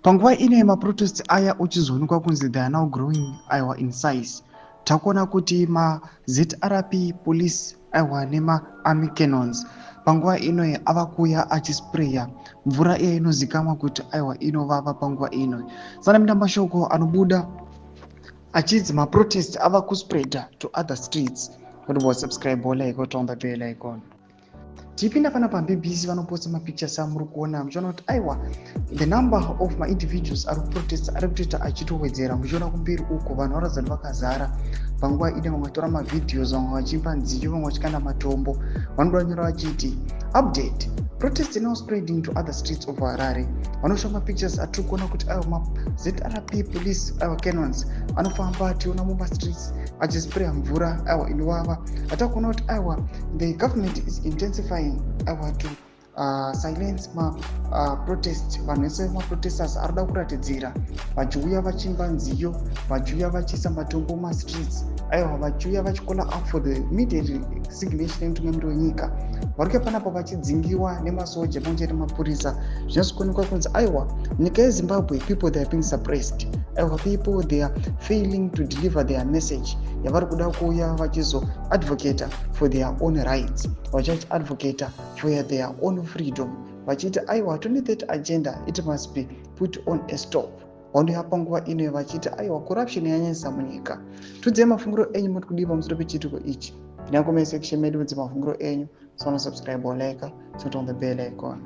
Panguva ino yemaprotest aya uchizoonekwa kunzi they are now growing, aiwa, in size. Takuona kuti maZRP police, aiwa, nemaarmy cannons panguva ino ava kuuya achispreya mvura iya inozikamwa kuti, aiwa, inovava. Panguva ino sanamida mashoko anobuda achinzi maprotest ava kuspreada to other streets. Kuti subscribe, like, on the bell icon. Tipinda panapa, BBC vanoposta mapictures amuri kuona, muchiona kuti, aiwa, the number of maindividuals ari kuprotesta ari kutoita achitowedzera. Muchiona kumberi uko vanhu varatidza kuti vakazara panguva ino, vamwe vachitora mavideos, vamwe vachiimba nziyo, vamwe vachikanda matombo. Vanoda nyora vachiti, "Update: protest now spreading to other streets of Harare." Vanoshow mapictures atiri kuona kuti, aiwa, maZRP police, aiwa, cannons anofamba ationa mumastreets achispreya mvura, aiwa, inovava. Atakuona kuti, aiwa, the government is intensifying, aiwa, to silence maprotest. Vanhu vese maprotesters ari kuda kuratidzira vachiuya vachiimba nziyo, vachiuya vachiisa matombo mumastreets, aiwa, vachiuya vachicalla up for the immediate resignation yemutungamiri wenyika. Vari kuya panapa vachidzingiwa nemasoja pamwe chete nemapurisa. Zvinyatsokuonekwa kunzi, aiwa, nyika yeZimbabwe, people, they are being suppressed. Aiwa, people, they are failing to deliver their message yavari kuda kuuya vachizoadvocata for their own rights, vachiadvocata for their own freedom, vachiti, aiwa, 2030 agenda, it must be put on a stop. Vanouya panguva ino vachiti, aiwa, corruption yanyanyisa munyika. Tudzei mafungiro enyu, muri kudii pamusoro pechiitiko ichi? Pinda comment section medu, udze mafungiro enyu. So subscribe or like, turn on the bell icon.